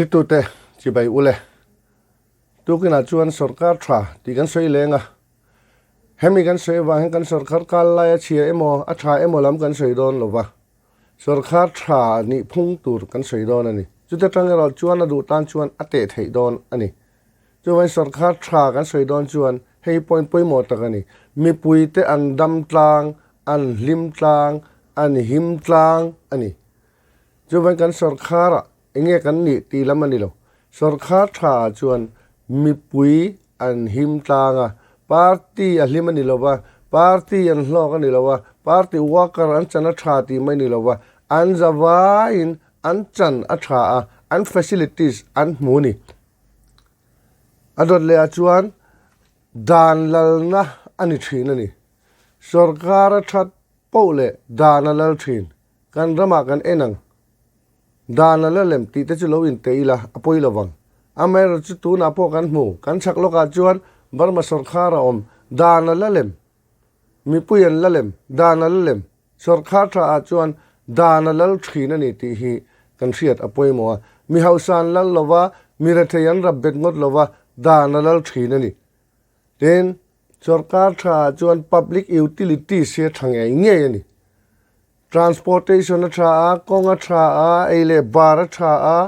Thlitute chibai ule. Tukinah chuan sawrkar tha tih kan sawi leng a. Hemi kan sawi avang hian kan sawrkar kal lai a chhia emaw a tha emaw lam kan sawi dawn lo va. Sawrkar tha nih phung tur kan sawi dawn a ni. Chuta tang erawh chuan a duh tan chuan a teh theih dawn a ni. Chuvangin sawrkar tha kan sawi dawn chuan hei point pawimawh tak a ni. Mipuite an dam tlang, an hlim tlang, an him tlang a ni. Chuvangin kan sawrkharah eng nge kan nih tih lam a ni lo. Sawrkar tha ah chuan mipui an him tlang a, party a hlim a ni lo va, party an hlawk a ni lo va, party worker an chan a tha tih mai a ni lo va, an zavaiin an chan a tha a, an facilities an hmu a ni. A dawt leh ah chuan dan lalna a ni thin a ni. Sawrkar a that poh leh dan a lal thin. Kan ramah kan en ang. Dan a la lem tih te chu lo inteh ila a pawi lo vang. Amaherawhchu chu tunah pawh kan hmu, kan chhak lawkah chuan Burma sawrkhar a awm. Dan a la lem. Mipui an la lem. Dan a la lem. Sawrkhar tha ah chuan dan a lal thin a ni tih hi kan hriat a pawimawh a. Mi hausa an lal lo va, mi rethei an rap bet ngawt lo va, dan a lal thin a ni. Tin, sawrkar tha ah chuan public utilities hi a tha ngei ngei a ni. Transportation a tha a, kawng a tha a, ei leh bar a tha a,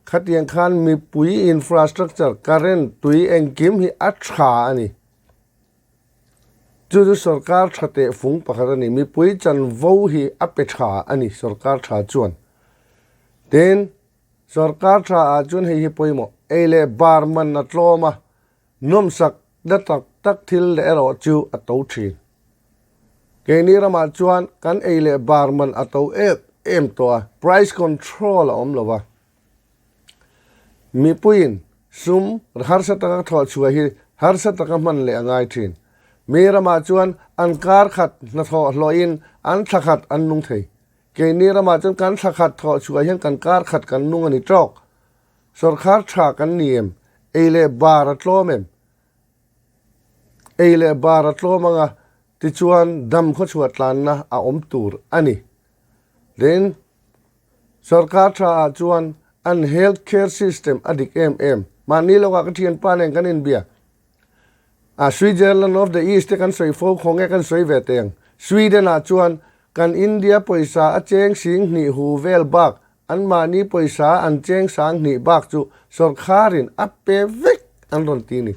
khatiang khan mipui infrastructure, current, tui engkim hi a tha a ni. Chu chu sorkar tha teh fung pakhat a ni. Mipui chanvo hi a pe tha a ni sorkar tha chuan. Tin, sorkar tha ah chuan hei hi pawimawh, ei leh bar man a tlawm a, nawmsak na tak tak thil leh erawh chu a to thin. Keini ramah chuan kan ei leh bar man a to em em tawh a, price control a awm lo va. Mipuiin sum harsa taka thawh chhuah hi harsa taka hman leh a ngai thin. Mi ramah chuan an kar khat hnathawh hlawhin an thla khat an nung thei. Keini ramah chuan kan thla khat thawh chhuah hian kan kar khat kan nung a ni tawk. Sawrkhar tha kan ni em? Ei leh bar a tlawm em? Ei leh bar a tlawm anga tichuan dam khawchhuah tlanna a awm tur a ni. Tin, Sorkar tha ah chuan an health care system a dik em em. Mahni lawkah ka thianpa nen kan inbia. A Switzerland of the East te kan sawi fo khaw nge kan sawi ve teh ang. Sweden ah chuan kan India pawisa a cheng sing hnih hu vel bak an mahni pawisa an cheng sang hnih bak chu sorkharin a pe vek an rawn ti ni.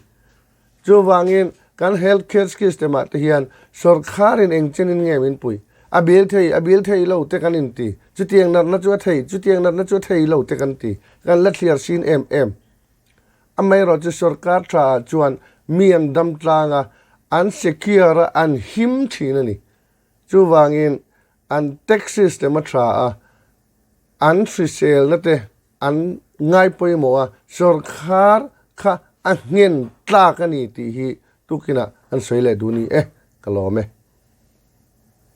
Chuvangin, kan health care system ah te hian sawrkharin eng chenin nge min pui? A bil thei, a bil thei lo te kan inti. Chutiang natna chu a thei, chutiang natna chu a thei lo te kan ti. Kan la thliar sin em em. Amaherawhchu sawrkar tha ah chuan mi an dam tlang a, an secure a, an him thin a ni. Chuvangin, an tax system a tha a, an hriselna te an ngai pawimawh a, sawrkhar kha a nghen tlak a ni tih hi tukinah an sawi leh duh ni e, ka lawm e.